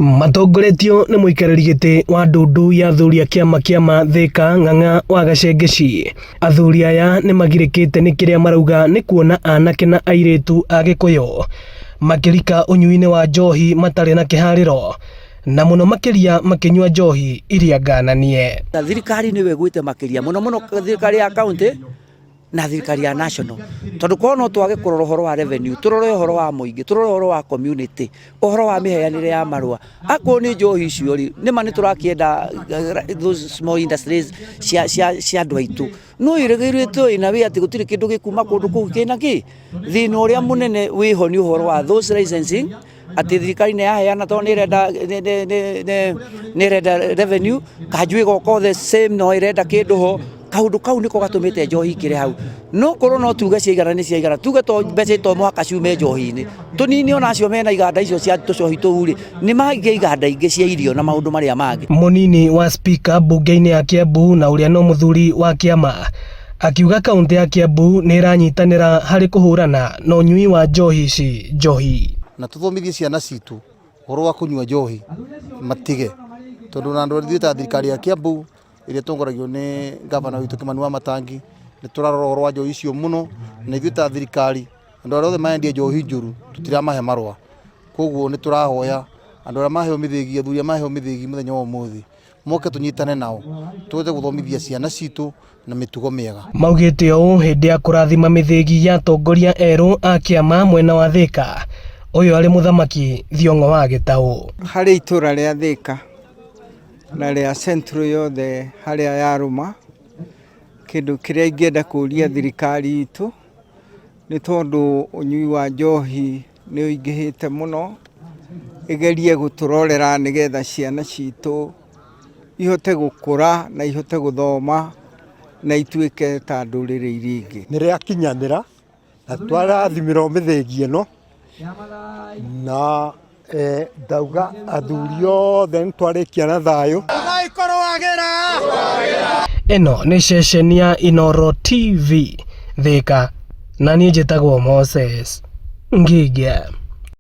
Matongoretio nĩ mũikarĩri gĩtĩ wa ndundu ya athuri a kĩama kĩa ma Thika Ng'ang'a wa Gacengeci. Athuri aya nĩ magirĩkĩte nĩ kĩrĩa marauga nĩ kuona anake na airĩtu a Gĩkũyũ makĩrika ũnyui-inĩ wa njohi matarĩ na kĩharĩro na mũno makĩria makĩnyua njohi iria ngananie. Thirikari nĩyo ĩgwĩte makĩria mũno mũno thirikari ya kaũntĩ na thirikari ya national tondũ korwo no twage kũrora ũhoro wa revenue tũrore ũhoro wa mũingĩ tũrore ũhoro wa community ũhoro wa mĩheanĩre ya marũa akorwo nĩ njohi icio rĩ nĩma nĩ tũrakĩenda those small industries cia cia cia andũ aitũ no ĩrĩgĩrĩtwo ĩna wĩ atĩ gũtirĩ kĩndũ gĩkuma kũndũ kũu kĩna kĩ thĩna ũrĩa mũnene wĩho nĩ ũhoro wa those licensing atĩ thirikari nĩ yaheana tondũ nĩ ĩrenda nĩ ĩrenda revenue kanjũ ĩgoka the same no ĩrenda kĩndũ ho kaũndũ kau nĩko gatũmĩte njohi ikĩre hau no korwo no tuge ciaigana nĩ ciaigana tuge to mbeca to mũhaka ciume njohi-inĩ tũnini ona acio mena iganda icio cia tũcohi tũu rĩ nĩ mangĩ iganda ingĩ cia irio na maũndũ marĩa mangĩ. Mũnini wa Spika mbunge-inĩ ya Kiambu na ũrĩa no mũthuri wa kĩama akiuga kaũntĩ ya Kiambu nĩ ĩranyitanĩra harĩ kũhũrana na ũnyui wa njohi ici njohi. Na tũthomithie ciana citũ ũhoro wa kũnyua njohi matige, tondũ na andũ ithuĩ ta thirikari ya Kiambu ĩrĩa ĩtongoragio nĩ ngavana witũ Kĩmani Wamatangi, nĩ tũrarora ũhoro wa njohi icio mũno, na ithuĩ ta thirikari andũ arĩa othe marendia njohi njũru tũtiramahe marũa. Koguo nĩ tũrahoya andũ arĩa maheo mĩthĩgi, athuri arĩa maheo mĩthĩgi mũthenya wa ũmũthĩ, moke tũnyitane nao tũhote gũthomithia ciana citũ na mĩtugo mĩega. Maugĩte ũũ hĩndĩ ya kũrathima mĩthĩgi ya atongoria erũ a kĩama mwena wa Thĩka, ũyũ arĩ mũthamaki Thiong'o wa Gĩtaũ. Harĩ itũra rĩa Thĩka na rĩa Central yothe harĩa yarũma, kĩndũ kĩrĩa ingĩenda kũria thirikari itũ nĩ tondũ ũnyui wa njohi nĩ ũingĩhĩte mũno, ĩgerie gũtũrorera nĩgetha ciana citũ ihote gũkũra na ihote gũthoma na ituĩke ta ndũrĩrĩ iria ingĩ. Nĩ rĩakinyanĩra na twarathimĩrwo mĩthĩgi ĩno na ndauga athuri othe nĩ twarĩkia na thayũ. Ĩno nĩ ceceni ya Inooro TV Thĩka, na niĩ njĩtagwo Moses Ngige.